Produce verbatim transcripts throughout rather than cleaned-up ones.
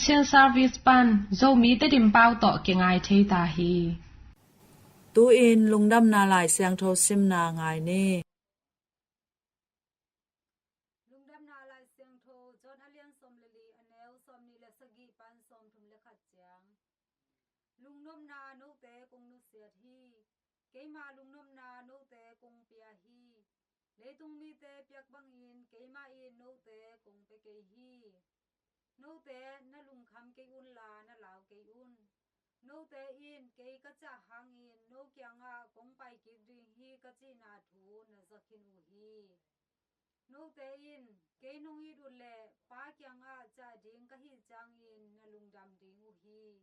Mission Service pan Zomi Tedim pau tawh kingai thei ta hi. Tu-in Lungdamna Lai Siangtho simna ngai ni. Lungdamna Lai Siangtho, John a lian sawm le li, a neu sawmnih le sagih pan sawmthum le khat ciang. Lungnopna note kong nusiat hi. Keima lungnopna note kong pia hi. Leitung mite piak bangin keimah in note kong pia kei hi. Note na lungkham kei unla, na lau kei un. Note in kei ka ciah hangin no kiangah kong paikik ding hi ka cihna thu na za khin uh hi. Note in kei nong it uh leh Pa kiangah ciah ding ka hih ciangin na lungdam ding uh hi.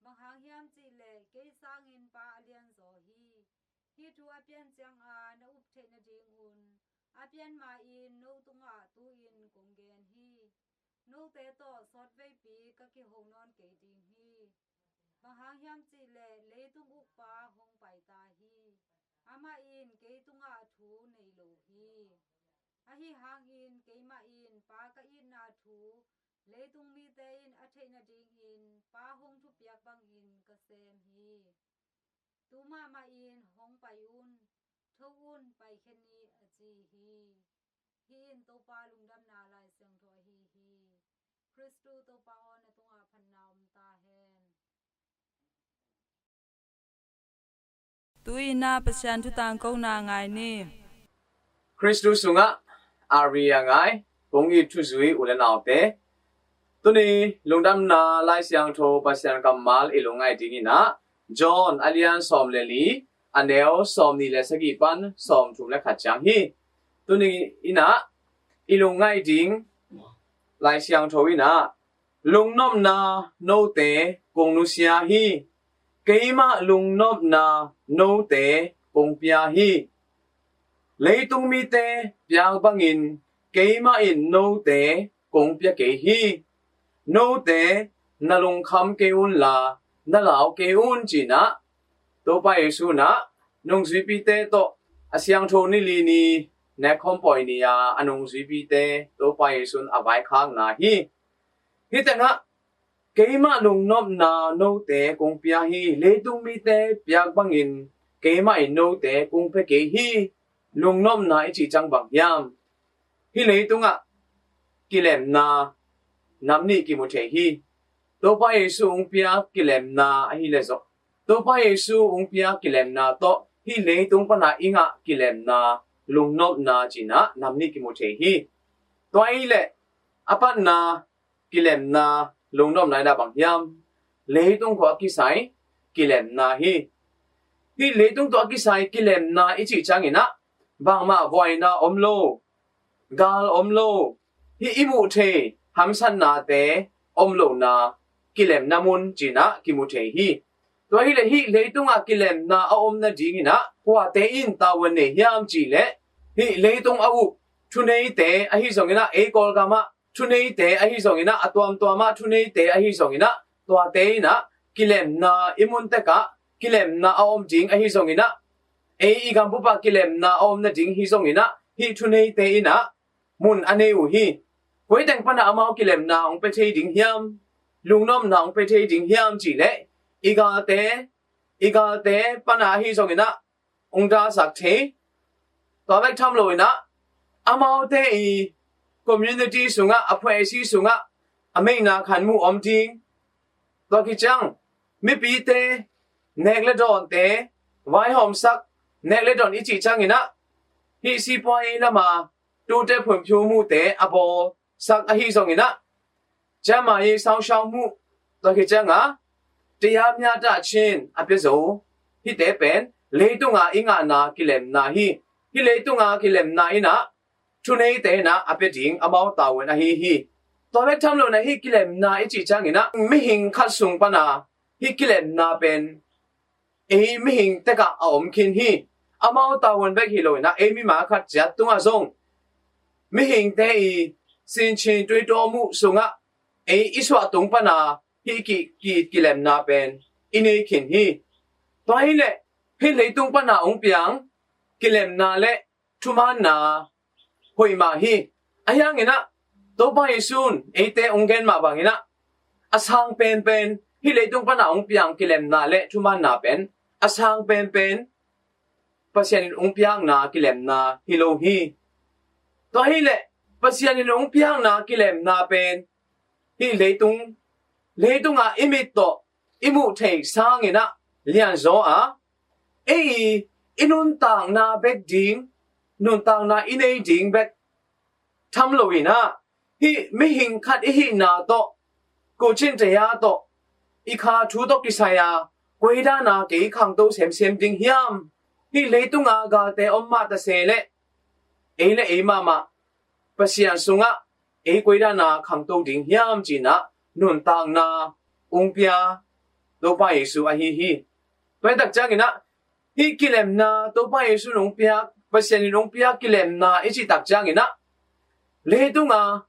Bang hang hiam cih leh kei sangin Pa a lianzaw hi. Hih thu a pian cianga na up theih nadingun a pian ma-in no tungah tu-in kong gen hi. Note tawh sawt veipi ka kiho nawn kei ding hi. Bang hang hiam cih leh leitung ukpa hong pai ta hi. Amah in kei tungah thu nei lo hi. Ahi hangin keimah in Pa ka itna thu leitung mite in a theih nadingin Pa hong thupiak bangin ka sem hi. Tu mahmah in hong pai un, tho un, paikhia ni, a ci hi. Hih in Topa Lungdamna Lai Siangtho ahi hi. Khristu Topa aw, na tungah phatna om ta hen. Tu-in ah Pasian thu tangkona ngai ni. Khristu sungah a ri a ngai kong it thuzui u le naute, tuni Lungdamna Lai Siangtho Pasian kammal i lungngaih dingin ah John a lian sawm le li, a neu sawmnih le sagih pan sawmthum le khat ciang hi. Tuni in ah i lungngaih ding Lai Siangtho in ah, lungnopna note kong nusia hi. Keimah lungnopna note kong pia hi. Leitung mite piak bangin keimah in note kong pia kei hi. Note na lungkham kei unla, na lau kei un, ci-in ah Topa Jesu in ah nungzuipite tawh a siangtho ni li ni, nek khawm pawi ni-a a nungzuipite Topa Jesu in a vaikhakna hi. Hih tengah keimah lungnopna note kong pia hi. Leitung mite piak bangin keimah in note kong pia kei hi. Lungnopna i cih ciang bang hiam? Hih leitungah kilemna nam nih kimu thei hi. Topa Jesu hong piak kilemna ahih leh zong, Topa Jesu hong piak kilemna tawh hih leitung pana i ngah kilemna, lungnopna ci-in ah nam nih kimu thei hi. Tua ahih leh a patna kilemna, lungnopna in ah bang hiam? Leitung khawng a kisai kilemna hi. Hih leitung tawh a kisai kilemna i cih ciangin ah bangmah vuaina om lo, gal om lo, hih i muh thei hamsatnate om lohna kilemna mun ci-in ah kimu thei hi. Tua hileh hih leitungah kilemna a om nadingin ah kuate in tavuan nei hiam cih leh, hih leitung a up thuneite ahi zongin ah, ei Kawlgamah thuneite ahi zongin ah, a tuamtuamah thuneite ahi zongin ah, tuate in ah kilemna i mun tekah kilemna a om ding ahi zongin ah, ei i gam bupah kilemna a om nading hi zongin ah, hih thuneite in ah mun a nei uh hi. Koi teng pana amau kilemna hong pia thei ding hiam? Lungnopna hong pia thei ding hiam cih leh, i galte, i galte pana ahi zongin ah hong dalsak thei. Tua bek tham loin ah, amaute i community sungah, a phuaisi sungah a meina khan muh om ding. Tua khit ciang mipite nek le dawnte vaihawmsak, nek le dawn i cih ciangin ah, hih sipuai lama tute phunphiu muhte a bawlsak ahi zongin ah, ciamah i sausau muh, tua khit ciangah tayam yata chin a pia zo. Hihte pen leitunga i ngahna kilemna hi. Hih leitunga kilemna in ah thuneite in ah a pia ding amau tavuan ahi hi. Tua bek tham loin ah hih kilemna i cih ciangin ah mihing khat sung pana hih kilemna pen ei mihing tekah a om khin hi. Amau tavuan bek hi loin ah ei mimal khat ciat tungah zong mihingte i sinchin tuitaw muh sungah ei i suah tung pana hih ki, ki, kilemna pen i nei khin hi. Tua hileh hih leitung pana hong piang kilemna le thumaanna hoih mah hi. Ahi hangin ah Topa Jesu in eite hong gen mah bangin ah, a sang penpen, hih leitung pana hong piang kilemna le thumaanna pen a sang penpen Pasian in hong piakna kilemna hi lo hi. Tua hileh Pasian in hong piakna kilemna pen hih leitung, leitungah i mit tawh i muh theih sangin ah lianzaw a, ei i nuntakna bek ding, nuntakna i nei ding bek tham loin ah, hih mihing khat i hihna tawh, kuhcin teya tawh, i kha thu tawh kisai a, koi dana kei khangto semsem ding hiam? Hih leitunga galte om mah ta se leh, ei le ei mahmah Pasian sungah ei koi dana khangto ding hiam, ci-in ah nuntakna hong pia Topa Jesu ahi hi. Tua hi tak ciangin ah, hih kilemna, Topa Jesu in hong piak, Pasian in hong piak kilemna i cih tak ciangin ah, leitunga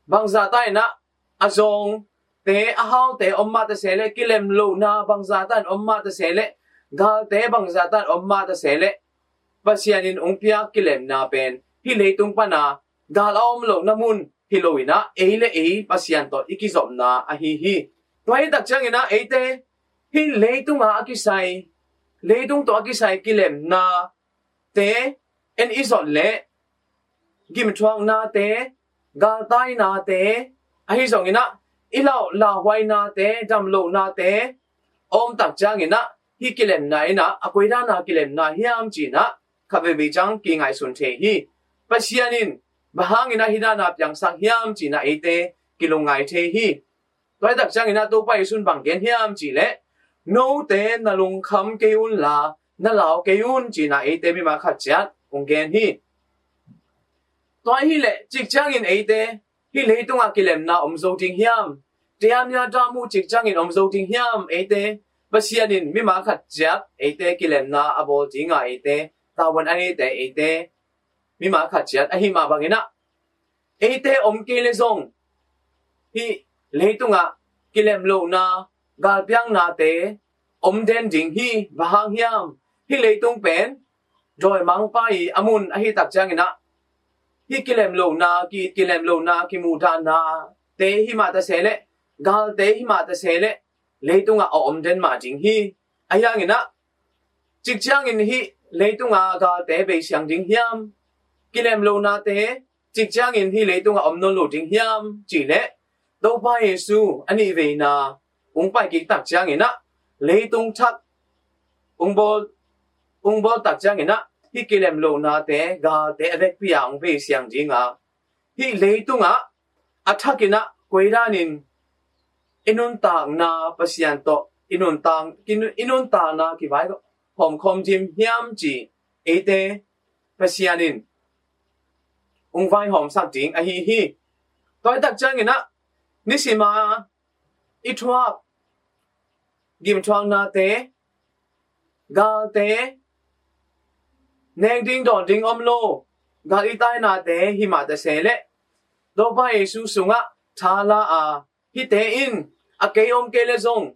bangzah ta in ah, a zawngte, a haute om mah ta se leh, kilem lohna bangzah ta in om mah ta se leh, galte bangzah ta in om mah ta se leh, Pasian in hong piak kilemna pen hih leitung pana gal a om lohna mun hi loin ah, ei le ei Pasian tawh i kizopna ahi hi. Tua hi tak ciangin ah, eite hih leitunga a kisai, leitung tawh a kisai kilemnate en i zot leh, gimthuaknate, galtainate, ahi zongin ah, i lauh lauhuainate, damlohnate a om tak ciangin ah, hih kilemna in ah a koi dana kilemna hiam, ci-in ah khat veivei ciang kingaihsun thei hi. Pasian in bang hangin ah hih dana piangsak hiam, ci-in ah eite kilungngai thei hi. Tua hi tak ciangin ah Topa Jesu in bang gen hiam cih leh, note na lungkham kei un la, na lau kei un, ci-in ah eite mimal khat ciat hong gen hi. Tua hileh cik ciangin eite hih leitungah kilemna om zo ding hiam? Tiamnia damu cik ciangin om zo ding hiam? Eite, Pasian in mimal khat ciat eite kilemna a bawl dinga, eite tavuan a neite, eite mimal khat ciat ahih mah bangin ah, eite om kei leh zong hih leitungah kilem lohna, galpiaknate om den ding hi. Bang hang hiam? Hih leitung pen dawimangpa i a mun ahi tak ciangin ah, hih kilem lohna, ki-it kilem lohna, kimuhdahna te hi mah ta se leh, galte hi mah ta se leh, leitungah a om den mah ding hi. Ahi hangin ah, cik ciangin hih leitunga galte bei siang ding hiam? Kilem lohnate cik ciangin hih leitungah om nawn lo ding hiam cih leh, Topa Jesu a nih veina hong pai kik tak ciangin ah, leitung thak hong bawl, hong bawl tak ciangin ah, hih kilem lohnate, galte a vekpi-a hong bei siang dinga, hih leitungah a thakin ah koi danin i nuntakna Pasian tawh, i nuntak, i nun-, i nuntakna kivai hawmkhawm dim hiam, ci eite Pasian in hong vaihawmsak ding ahi hi. Tua hi tak ciangin ah, nisima i thuak gimthuaknate, galte, nek ding dawn ding om lo, gal i tainate hi mah ta se leh, Topa Jesu sungah tha la a, hihte in a kei om kei leh zong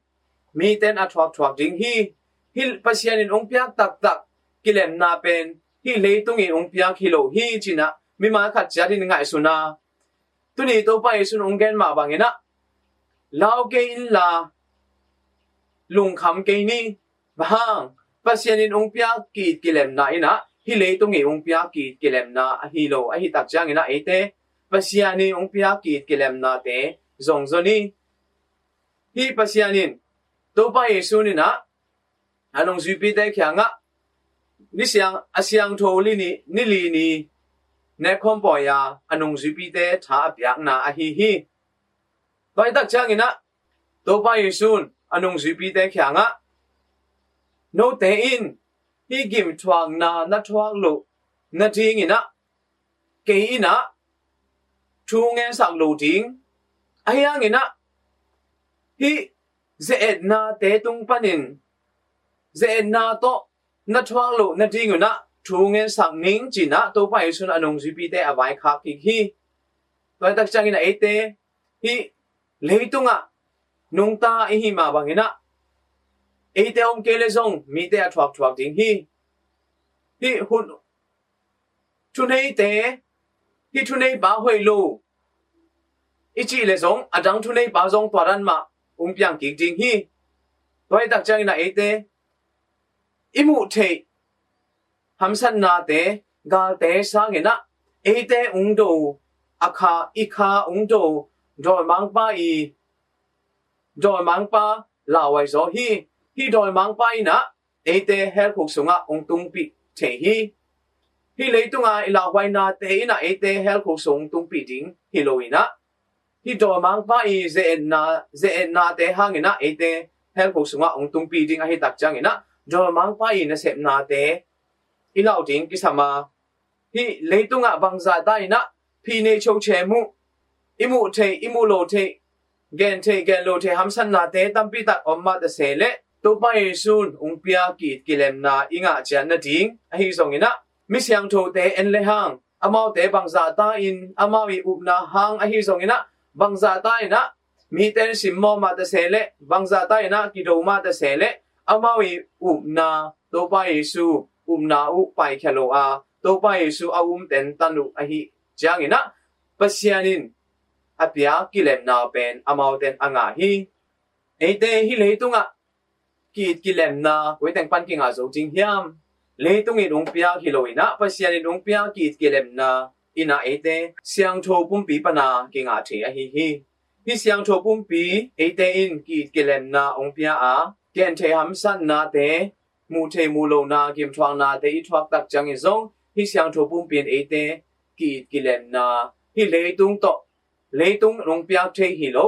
mite in a thuakthuak ding hi. Hih Pasian in hong piak taktak kilemna pen hih leitung in hong piak hi lo hi, ci-in ah mimal khat ciat in ngaihsun a, tuni Topa Jesu in hong gen mah bangin ah, lau kei in la, lungkham kei ni. Bang hang? Pasian in hong piak ki-it kilemna in ah, hih leitung in hong piak ki-it kilemna ahi lo ahi tak ciangin ah, eite Pasian in hong piak ki-it kilemnate zong zaw ni. Hih Pasian in, Topa Jesu in ah, a nungzuipite kiangah, ni siang, a siangtho li ni, ni li ni, nekkhawm pawi a, a nungzuipite tha a piakna ahi hi. Tua hi tak ciangin ah, Topa Jesu in a nungzuipite kiangah, note in hih gimthuakna na thuak loh nadingin ah, kei in ah thu ngensak lo ding. Ahi hangin ah, hih ze-etnate tung panin, ze-etna tawh na thuak loh nadingun ah thu ngensak ning, ci-in ah Topa Jesu in a nungzuipite a vaikhak kik hi. Tua hi tak ciangin ah, eite hih leitungah nungta i hih mah bangin ah, eite om kei leh zong mite a thuakthuak ding hi. Hih hun, thuneite, hih thuneipa hoih lo i cih leh zong, a dang thuneipa zong tua dan mah ung piang kik ding hi. Tua hi tak ciangin ah eite i muh theih hamsatnate, galte sangin ah eite ung do a kha, i kha ung do dawimangpa i, dawimangpa lauhuai zaw hi. Hih dawimangpa in ah eite hell khuk sungah ung tungpih thei hi. Hih leitunga i lauhuainate in ah eite hell khuk sung ung tungpih ding hi lo in ah, hih dawimangpa i ze-etna, ze-etnate hangin ah eite hell khuk sungah ung tungpih ding ahi tak ciangin ah, dawimangpa i nasepnate i lau ding kisam a, hih leitungah bangzahta in ah phi nei cho chem uh, i muh theih, i muh lo theih, gen theih, gen lo theih hamsatnate tampi tak om mah ta se leh, Topa Jesu in ung pia ki-it kilemna i ngah ciat nading ahi zongin ah, mi siangthote en le hang, amaute bangzahta in amau i upna hang ahi zongin ah, bangzahta in ah mite in simmawh mah ta se leh, bangzahta in ah kido mah ta se leh, amau i upna, Topa Jesu upna uh paikhia lo a, Topa Jesu a um tentan uh ahi ciangin ah, Pasian in a pia kilemna pen amaute in a ngah hi. Eite hih leitungah ki-it kilemna koi teng pan kingah zo ding hiam? Leitung in ung piak hi lo in ah, Pasian in ung piak ki-it kilemna in ah eite siangtho pumpi pana kingah thei ahi hi. Hih siangtho pumpi eite in ki-it kilemna ung pia a, gen thei hamsatnate, muh thei muh lohna, gimthuaknate i thuak tak ciangin zong hih siangtho pumpi in eite ki-it kilemna, hih leitung tawh, leitung in ung piak thei hi lo,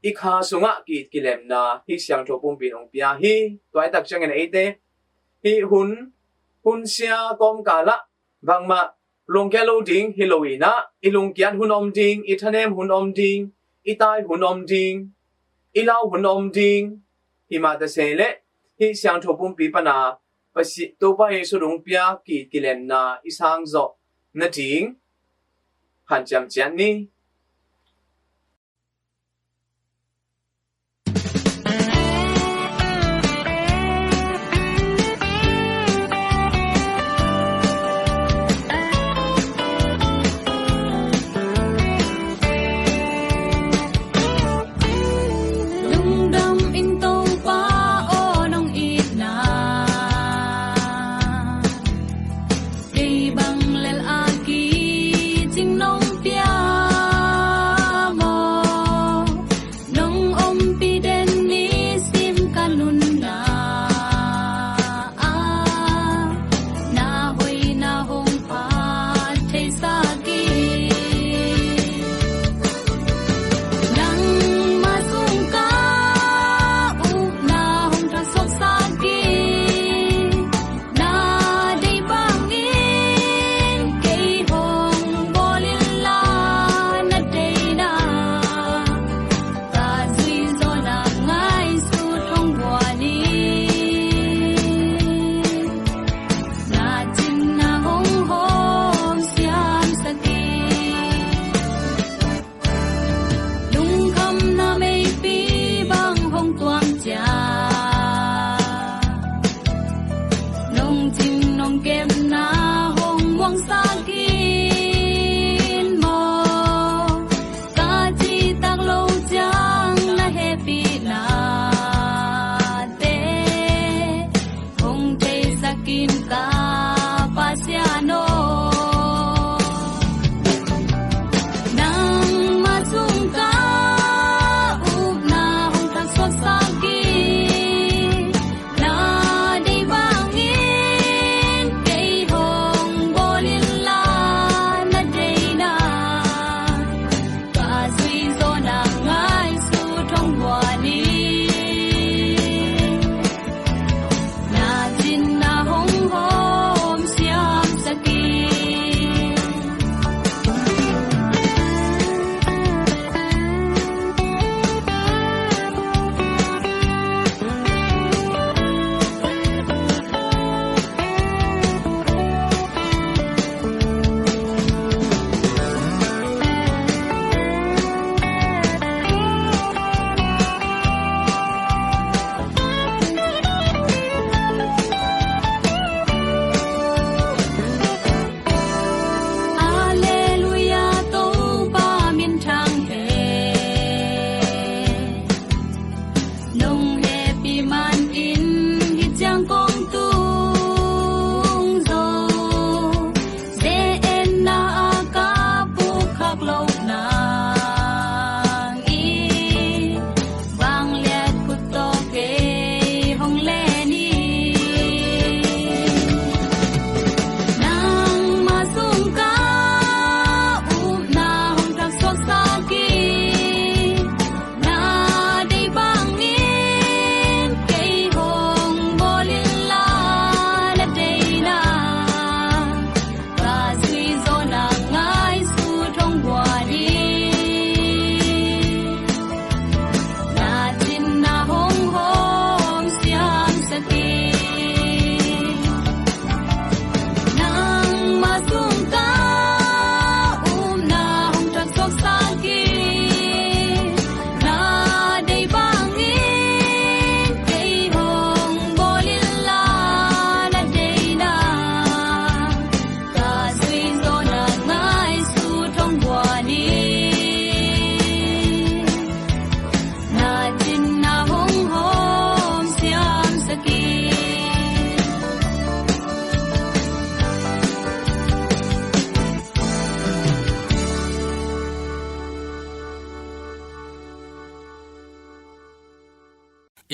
i kha sungah ki-it kilemna hih siangtho pumpi in ung pia hi. Tua hi tak ciangin eite hih hun, hun sia kawmkal ah bangmah lungkia lo ding hi lo in ah, i lungkiat hun om ding, i thanem hun om ding, i tai hun om ding, i lau hun om ding. Hi mah ta se leh, hih siangtho pumpi pana Pasi-, Topa Jesu in ung pia ki-it kilemna i sang zawh nading hanciam ciat ni. Lungdam ing Topa aw, nong itna kei bang lel a kicing nong pia.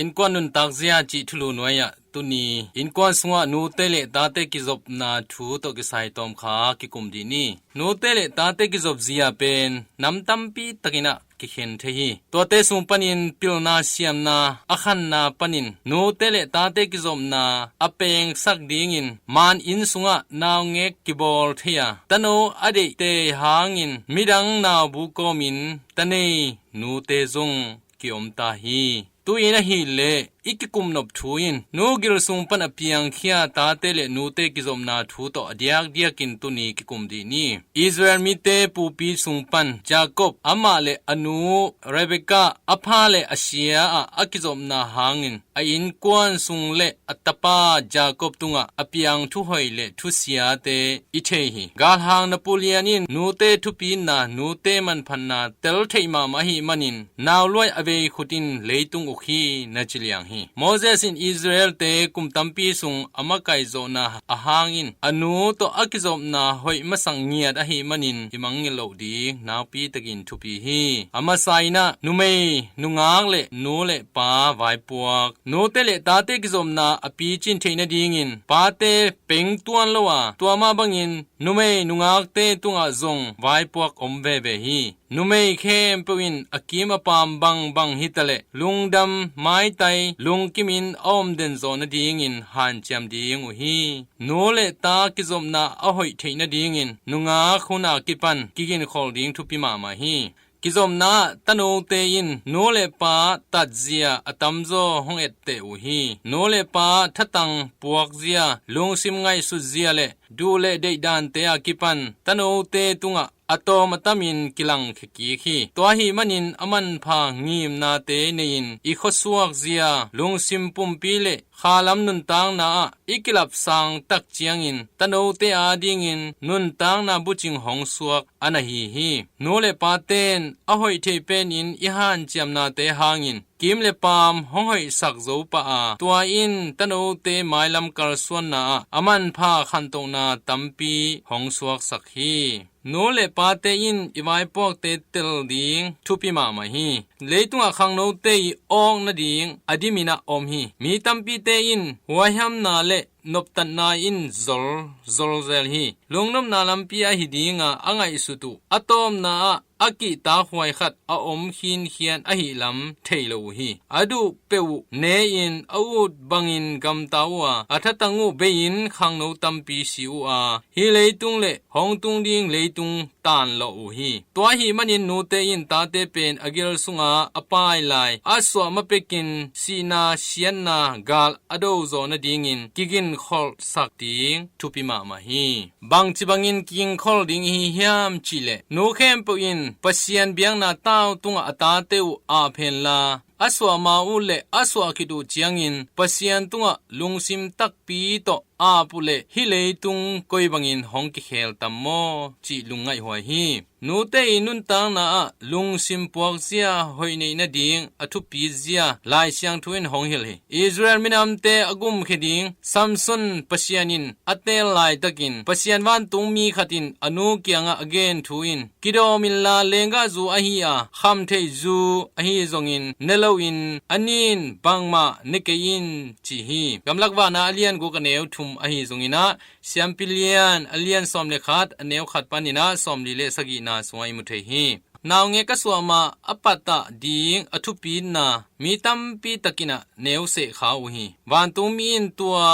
Innkuan nuntak zia cih thulu nuai-ah tuni innkuan sungah nute le tate kizopna thu tawh kisai tawm kha kikum dih ni. Nute le tate kizop zia pen nam tampi takin ah kikhen thei hi. Tuate sung panin pilna siamna a khanna panin nute le tate kizopna a pengsak dingin man inn sungah naungek kibawl thei a, tano a deihte hangin midang naubu kawmin tanei nute zong kiom ta hi. Tu-in ahileh i kikumnop thu in nu gil sung pan a piangkhia tate le nute kizopna thu tawh a diakdiakin tuni kikum dih ni. Israel mite pupi sung pan Jacob amah le a nu Rebekah a pha le a sia ah a kizopna hangin a innkuan sung le a tapa Jacob tungah a piang thuhoih le thusiate i thei hi. Galhang Napoleon in nute thupitna, nute manphatna tel theih mahmah ahih manin nauluai a vei khut in leitung uk hi na ci liang hi. Moses in Israel-te kum tampi sung a makaih zawhna a hangin a nu tawh a kizopna hoih masak ngiat ahih manin i mangngilh loh ding nakpi takin thupi hi. A masa in ah numei nungak le nu le pa vaipuak, nute le tate kizopna a picin theih nadingin pate pengtuan lo a, tua mah bangin numei nungakte tungah zong vaipuak om veve hi. Numei khempeuh in a kim a paam bangbang hitaleh lungdam, maitai, lungkimin a om den zawh nadingin hanciam ding uh hi. Nu le ta kizopna a hoih theih nadingin nungak hun a kipan kiginkholh ding thupi mahmah hi. Kizopna ah tanote in nu le pa tatzia a tamzaw hong etteh uh hi. Nu le pa thatang puakzia, lungsim ngaihsutzia le duh le deih dante a kipan tanote tungah a tawm a tamin kilangkhia kik hi. Tua ahih manin a manpha ngimnate nei-in i khuasuakzia, lungsim pumpi le khalam nuntakna ah i kilapsang tak ciangin tanote adingin nuntakna bucing hong suak a na hi hi. Nu le paten a hoih thei penin i hanciamnate hangin kim le paam hong hoihsak zo pah a, tua in tanote mailam kalsuanna ah a manpha khantohna tampi hong suaksak hi. Nu le pate in i vaipuakte tel ding thupi mahmah hi. Leitungah khangnote i awk nading a dimin ah om hi. Mi tampite in huaihamna le noptatna in zol zolzel hi. Lungnopna lampi ahi dinga a ngaihsut uh a tawpna ah a kihtakhuai khat a om khinkhian ahih lam thei lo uh hi. A duh peuh uh ne-in a ut bangin gamta uh a, a thatang uh bei-in khangno tampi si uh a, hih leitung le hong tung ding leitung taanlawh uh hi. Tua ahih manin nute in tate pen a gil sunga a paai lai a suah ma pekin sihna siatna gal a do zawh nadingin kiginkholhsak ding thupi mahmah hi. Bangci bangin kiginkholh ding i hi hiam cihleh, nu khempeuh in Pasian biakna tau tungah a tate uh ap henla, a suah ma uh le a suah khit uh ciangin Pasian tungah lungsim takpi tawh ap uh leh hih leitung koi bangin hong kikhel tam maw cih lungngaihhuai hi. Nute i nuntakna ah lungsim puakzia hoih neih nading a thupizia Lai Siangtho in hong hilh hi. Israel minamte a gumkhia ding Samson Pasian in a teel laitakin Pasian vantung mi khat in a nu kiangah a gen thu in, kidawm inla lenggah zu ahi a, khamtheih zu ahi zongin ne loin a nin bangmah ne kei in, ci hi. Gamlak Vana a lian guk a neu thum ahi zongin ah, Siampi Lian a lian sawm le khat a neu khat panin ah sawmli le sagihna sungah i mu thei hi. Naungek a suah ma a patah ding a thupitna mi tampi takin ah neu seh kha uh hi. Vantung mi in tua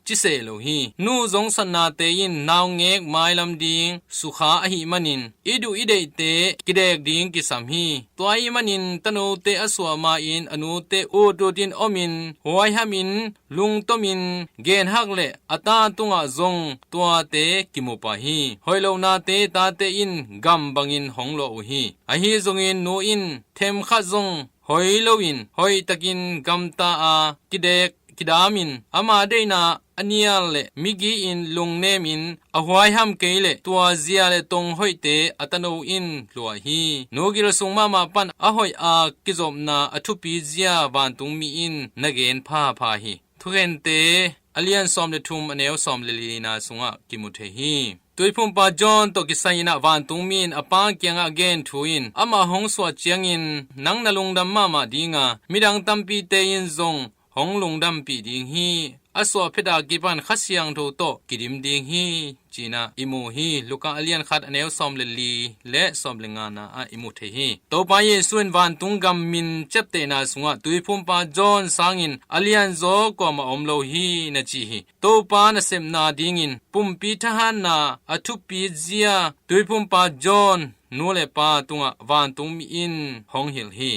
ci seh lo hi. Nu zongsatnate in naungek mailam ding sukha ahih manin i duh i deihte kidek ding kisam hi. Tua ahih manin tanote a suah ma-in a nute utut in omin huaihamin lungtomin genhak le a ta tungah zong tuate kimu pah hi. Hoih lohnate tate in gam bangin hong luah uh hi. Ahi zongin nu in themkhat zong hoi loin hoihtakin gamta a kidek kidamin ama deihna a nial le migi in lungnemin a huaiham kei le tua zia le tong hoihte a tano in luah hi. Nu gil sung mahmah pan a hoih a kizopna a thupi zia vantung mi in na gen phapha hi. Thukhente a lian sawm le thum a neu sawm le lina sungah kimu thei hi. Tuiphumpa John tawh kisai-in ah vantungmi in a Pa kiangah a gen thu in amah hong suah ciangin nang na lungdam mahmah ding a, midang tampite in zong hong lungdampih ding hi. A suahphet a kipan Kha Siangtho tawh kidim ding hi, ci-in ah i mu hi. Luka a lian khat, a neu sawm le li le sawm le ngana ah i mu thei hi. Topa Jesu in vantung gam min ciaptehna sungah Tuiphumpa John sangin a lianzaw kuamah om lo hi, na ci hi. Topa nasepna dingin pumpi thahatna a thupi zia Tuiphumpa John nu le pa tungah vantungmi in hong hilh hi.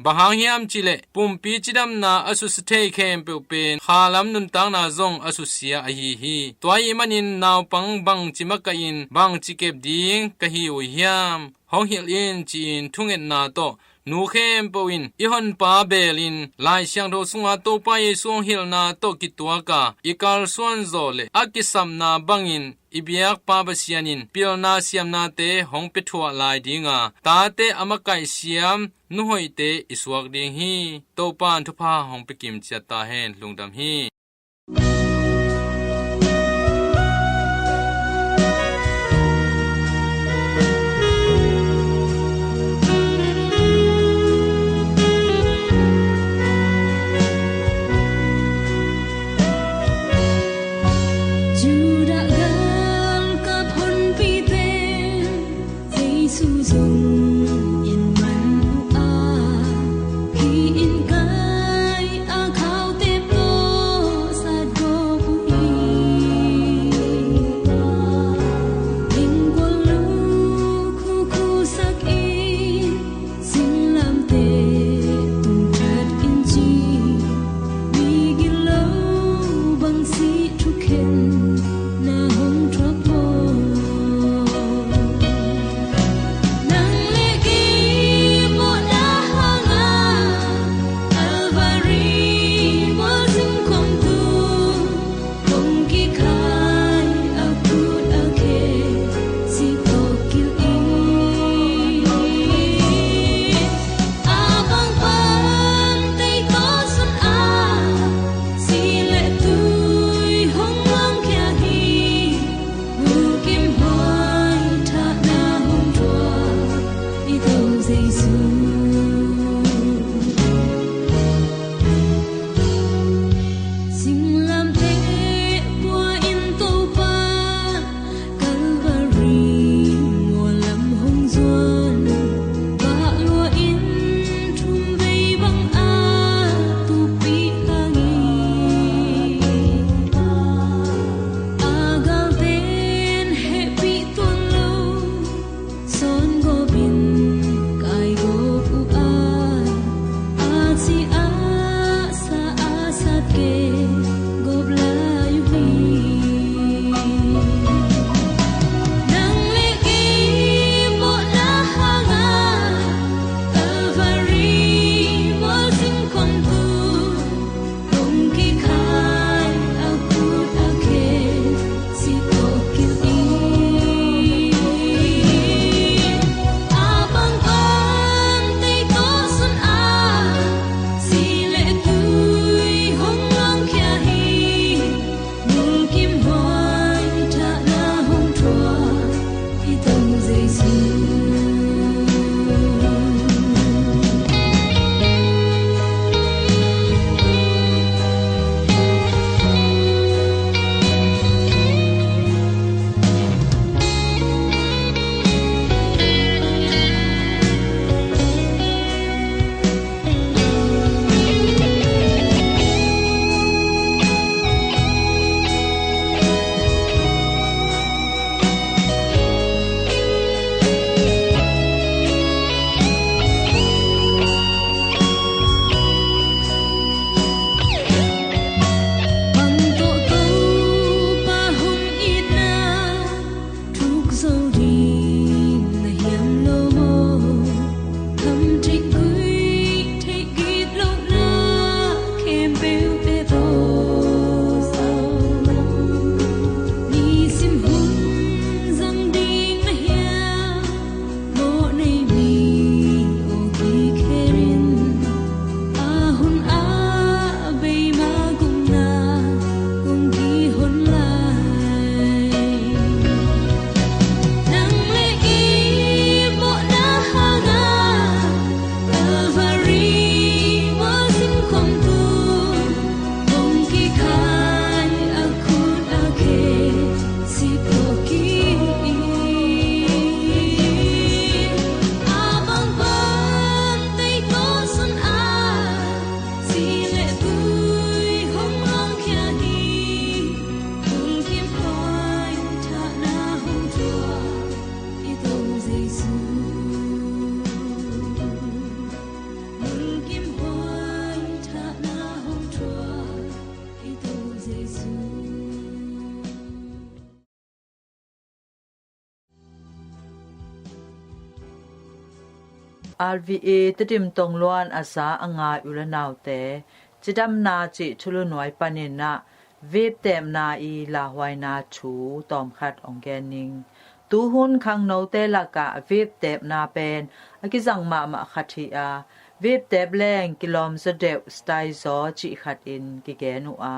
Bang hang hiam cihleh pumpi cidamna a susia thei khempeuh pen khalam nuntakna zong a susia ahi hi. Tua ahih manin naupang bangci makaihin bangci kep ding ka hi uh hiam, hong hilh in, ci-in thungetna tawh nu khempeuh in i honpa belin Lai Siangtho sunga Topa Jesu hong hilhna tawh kituak a, i kalsuan zawh le a kisapna bangin i biakpa Pasian in pilna siamnate hong pia thuah lai ding a, tate a makaih siam nuhoihte i suak ding hi. Topa in thupha hong pia kim ciat ta hen. Lungdam hi. Judah galkap honpi pen Jesu zong in man uh a, hih in kai a khaute tawh sat gawp uh hi. Lingkual lukhu khusak in singlamteh tung khat in ci, migilo bang si thukhen na hong thuak maw? Nang le kei mawhna hangah Calvary mual zing khawm tung, kong kikhai a kut a khe si tawh kilh in. A pangpang tei tawh sun a, si le tui hong luangkhia hi. Mukim huai thahna hong thuak i Topa Jesu. Singlamteh pua in Topa Calvary mual lam hong zuan, bah lua in thum vei bang a tupih hang hi. A galten hehpih tuan lo, sawn gawp in kai gawp uh a, a ci a sa a sat ke gawp lai uh hi. Nang le kei mawhna hangah Calvary mual zing khawm tung, kong kikhai a kut a khe si tawh kilh in. A pangpang tei tawh sun a, si le tui hong luangkhia hi. Mukim huai thahna hong thuak i Topa Jesu. Bang tawh Topa hong itna thuk zo ding na hiam lo maw? Tham theih guih theih gitlohna khempeuh pia tawh, nisim hun zang ding na hiam? Mawh nei mi aw kikher in, a hun ah beima gupna kong kihon lai. RVA Tedim tongluan a za a ngai u le naute, cidamna cih thulu nuai panin ah vape teepna i lauhuaina thu tawmkhat hong gen ning. Tuhun khangnote lakah vape teepna pen a kizang mahmah khat hi a, vape teep leng kilawm zaw deuh, style zaw cih khat in kigen uh a,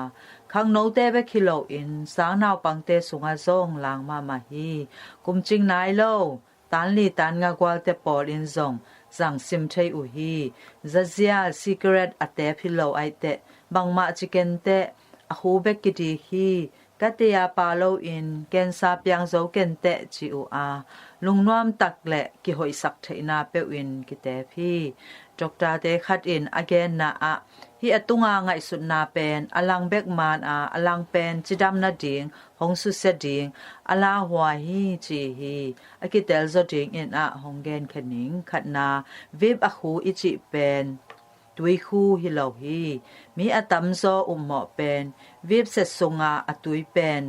khangnote bek hi loin sang naupangte sungah zong lang mahmah hi. Kumcing nai lo, tan li tan nga gualte pawl in zong zang sim thei uh hi. Zazial, cigarette a teep hi lo aih teh, bangmah ci ken teh, a khu bek kidik hi. Katei a pa loin cancer piang zo ken teh ci uh a, lungnuam tak le kihoihsak theihna peuh in kiteep hi. Doctorte khat in a genna ah, hih a tunga ngaihsutna pen a lang bek man a, a lang pen cidam nading hong susia ding a lauhuai hi ci hi. A kitel zaw dingin ah hong genkhia ning. Khatna, vape a khu i cih pen tuikhu hi lo hi. Mi a tamzaw upmawh pen vape set sunga a tui pen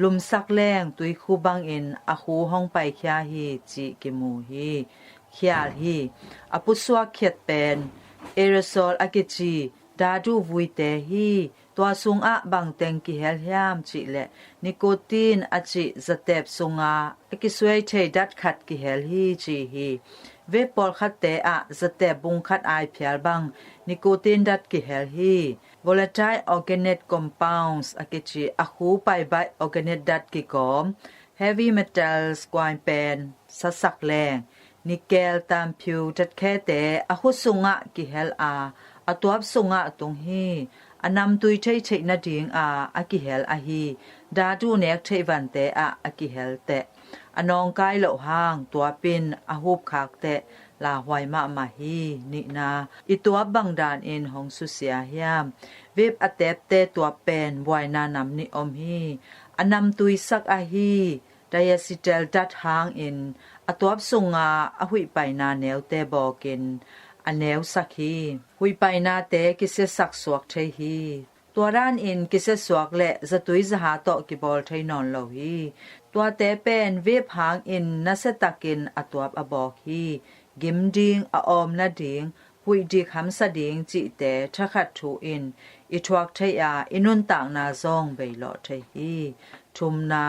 lumsak leng tuikhu bangin a khu hong paikhia hi cih kimu hi. Khial hi. A pusuak khiat pen aerosol a kici dadu vuite hi. Tua sungah bangteng kihel hiam cih leh, nicotine a cih zateep sunga a kisuai thei dat khat kihel hi ci hi. Vape pawlkhatte ah zateep bung khat aiphial bang nicotine dat kihel hi. Volatile organic compounds a kici a khu paibaih organic dat kigawm, heavy metals kuai pen sasak leng, nickel, tamphiu, tatkhete a khu sungah kihel a, a tuap sungah tung hi. A namtui thei theih nading a a kihel ahi dadu nek theih vante ah a kihel teh, a nawngkai loh hang tuap in a hupkhak teh lauhuai mahmah hi. Nihna, i tuap bang danin hong susia hiam? Vape a teepte tuap pen buaina nam nih om hi. A namtui sak ahi diacetyl dat hangin a tuap sunga a huihpaina neute bawkin a neusak hi. Huihpainate kisiasak suak thei hi. Tua danin kisiasuak le zatui zaha tawh kibawl thei nawn lo hi. Tuate pen vape hangin nasiatakin a tuap a bawk hi. Gim ding, a awm nading, huih dik hamsa ding cihte thakhat thu in i thuak thei a, i nuntakna zong beilawh thei hi. Thumna,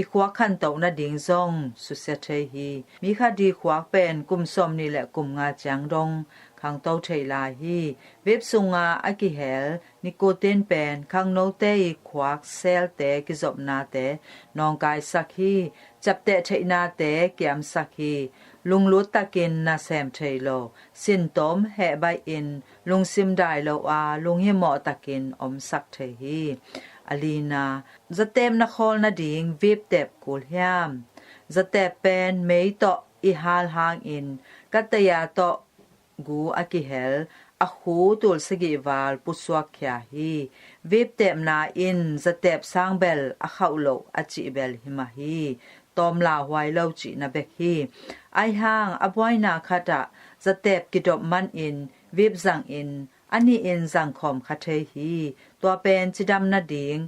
i khuak khantoh nading zong susia thei hi. Mi khat i khuak pen kum sawmnih le kum nga ciang dong khangto thei lai hi. Vape sunga a kihel nicotine pen khangnote i khuak cell-te kizopnate nawngkaisak hi. Ciapteh theihnate kiamsak hi. Lunglut takin nasem thei lo, sintom hehbaih in lungsim dai lo a, lunghimawh takin omsak thei hi. A lina, zateep na khawl nading vape teep kul hiam? Zateep pen mei tawh i hal hangin kataya tawh gu a kihel, a khu tul sagih val pusuak khia hi. Vape teepna in zateep sang bel a khauh loh a cih bel hi mah hi. Tawm lauhuai lo cihna bek hi. Aihang a buaina khatah zateep kidop manin vape zangin a nihin zangkhawm kha thei hi. Tua pen cidam nading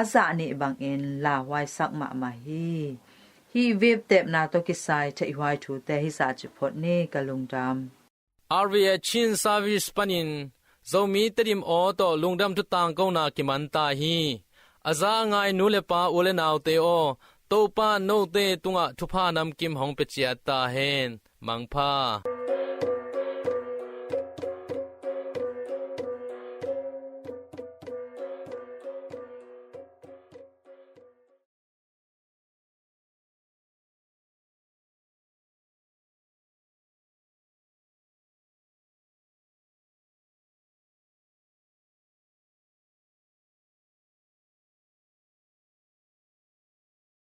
a zah nih bangin lauhuaisak mahmah hi. Hih vape teepna tawh kisai theihhuai thute hizah cih phot ni. Ka lungdam. RVA Chin Service panin Zomi Tedim aw tawh lungdam thutangkona kiman ta hi. A za a ngai nu le pa, u le naute aw, Topa note tungah thupha namkim hong pia ciat ta hen. Mangpha.